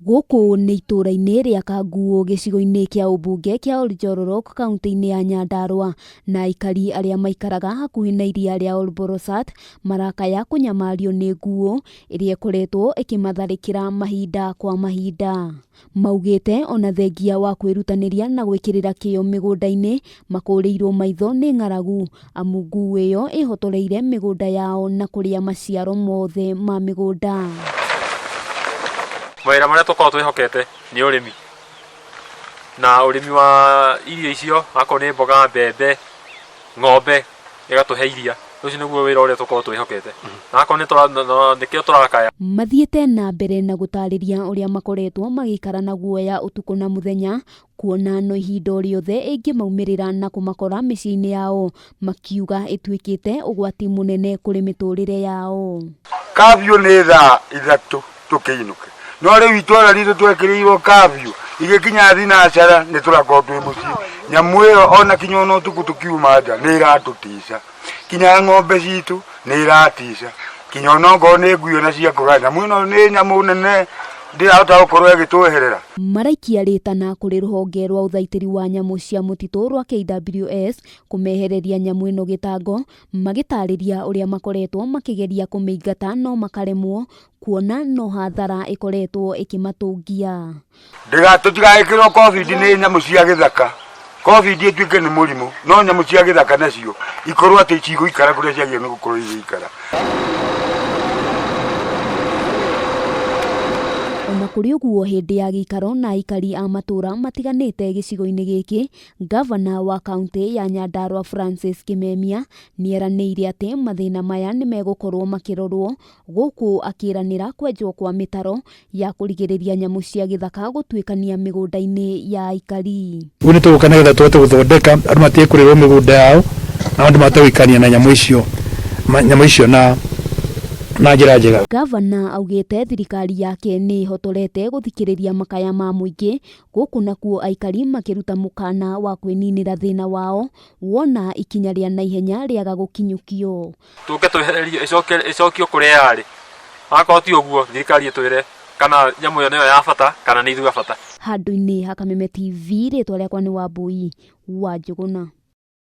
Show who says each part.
Speaker 1: Gũkũ nĩ itũũra-inĩ rĩa Kanguũ gĩcigo-inĩ kĩa ũmbunge kĩa Oljolorok kauntĩ-inĩ ya Nyandarua na aikari arĩa maikaraga hakuhĩ na iria rĩa Olborosat marakaya kũnyamario nĩ nguũ ĩrĩa ĩkoretwo ĩkĩmatharĩkĩra mahinda kwa mahinda. Maugĩte ona thengia wa kwĩrutanĩria na gwĩkĩrĩra kĩo mĩgũnda-inĩ makũrĩirwo maitho nĩ ng'aragu amu nguũ ĩyo ĩhotoreire mĩgũnda yao na kũrĩa maciaro mothe ma mĩgũnda.
Speaker 2: Mawĩra marĩa tũkoragwo twĩhokete nĩ ũrĩmi na ũrĩmi wa irio icio akorwo nĩ mboga, mbembe, ng'ombe ĩgatũhe iria. Ũcio nĩguo wĩra ũrĩa tũkoragwo twĩhokete na akorwo nĩkĩo tũrakaya.
Speaker 1: Mathiĩte na mbere na gũtarĩria ũrĩa makoretwo magĩikara na guoya ũtukũ na mũthenya kuona no ihinda o rĩothe ĩngĩmaumĩrĩra na kũmakora mĩciĩ-inĩ yao, makiuga ĩtuĩkĩte ũgwati mũnene kũrĩ mĩtũrĩre yao.
Speaker 3: Kabiũ nĩ thaa ithatũ tũkĩinũke no rĩu itwara ritũ twekĩrĩirwo kabiũ igĩkinya thinacara nĩ tũrakorwo twĩ mũciĩ nyamũ ĩyo ona kinya ona ũtukũ tũkiuma nja nĩ ĩratũtica kinya ng'ombe citũ nĩ ĩratica kinya ona okorwo nĩ ngui ona ciakũra nyamũ ĩno nĩ nyamũ nene ndĩrahota gũkorwo ĩgĩtweherera.
Speaker 1: Maraikia rĩtana kũrĩ rũhonge rwa ũthaitĩri wa nyamũ cia mũtitũ rwa KWS kũmehereria nyamũ ĩno gĩtango, magĩtarĩria ũrĩa makoretwo makĩgeria kũmĩingata no makaremwo kuona no hathara ĩkoretwo ĩkĩmatũngia.
Speaker 3: Tũtigagĩkĩrwo covid nĩ nyamũ cia gĩthaka. Covid ĩtuĩke nĩ mũrimũ, no nyamũ cia gĩthaka nacio ikorwo atĩ cigũikara kũrĩa ciagĩrĩirwo nĩ gũkorwo igĩikara.
Speaker 1: Ona kũrĩ ũguo, hĩndĩ ya gĩikaro na aikari a matũra matiganĩte gĩcigo-inĩ gĩkĩ, ngavana wa kauntĩ ya Nyandarua Francis Kimemia nĩeranĩire atĩ mathĩna maya nĩmegũkorwo makĩrorwo gũkũ akĩranĩra kwenjwo kwa mĩtaro ya kũrigĩrĩria nyamũ cia gĩthaka gũtuĩkania mĩgũnda-inĩ ya aikari.
Speaker 4: Rĩu nĩ tũgũka nĩgetha tũhote gũthondeka andũ matige kũrĩrwo mĩgũnda yao na andũ mahote gũikarania na nyamũ icio nyamũ icio na na njĩra njega.
Speaker 1: Gavana augĩte thirikari yake nĩ ĩhotorete gũthikĩrĩria makaya ma mũingĩ gũkũ nakuo aikari makĩruta mũkana wa kwĩninĩra thĩna wao wona ikinya rĩa naihenya rĩaga gũkinyũkio.
Speaker 2: Tũke twehererio ĩcokio kũrĩa yarĩ. Akorwo ti ũguo thirikari ĩtwĩre kana nyamũ ĩyo nĩyo ya bata kana nĩ ithuĩ a bata.
Speaker 1: Handũ-inĩ ha Kameme TV, rĩtwa rĩakwa nĩ Wambui wa Njũgũna.